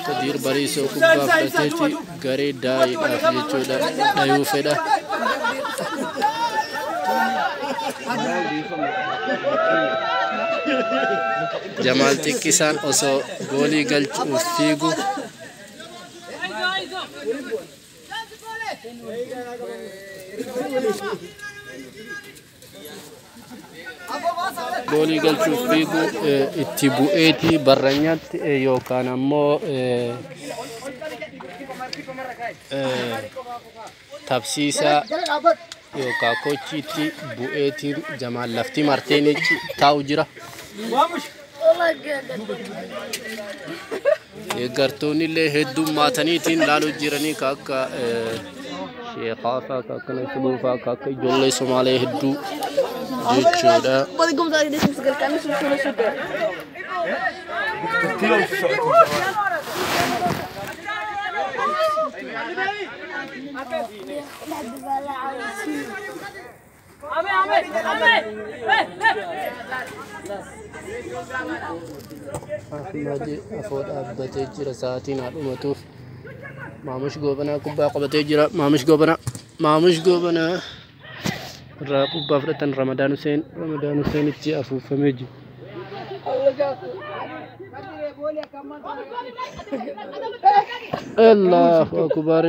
Kadiir Bariisoo kubbaa fudhateeti garee daa'iidhaaf jechuudha dhayuu fedha. Jamaal Xiqqisaan osoo goolii galchuuf fiigu goolii galchuuf fiigu itti bu'eeti barranyaatti yookaan ammoo tabsiisaa yookaan kochiitti bu'eetiin Jamaal lafti marteenichi taa'u jira. Deeggartoonni illee heddummaataniitiin laaluu jiranii ka akka sheekaa fa'aa ka akka Nasruu fa'aa ka akka ijoollee Somaalee hedduu jechuudha. Ahmad afoo dhaabbatee jira sa'aatiin haa dhumatuuf. Maamush Goobanaa kubbaa qabatee jira. Maamush Goobanaa Maamush Goobanaa irraa kubbaa fudhatan Ramadaan Hussein Ramadaan Hussein itti afuufamee jira. Allahu akbar.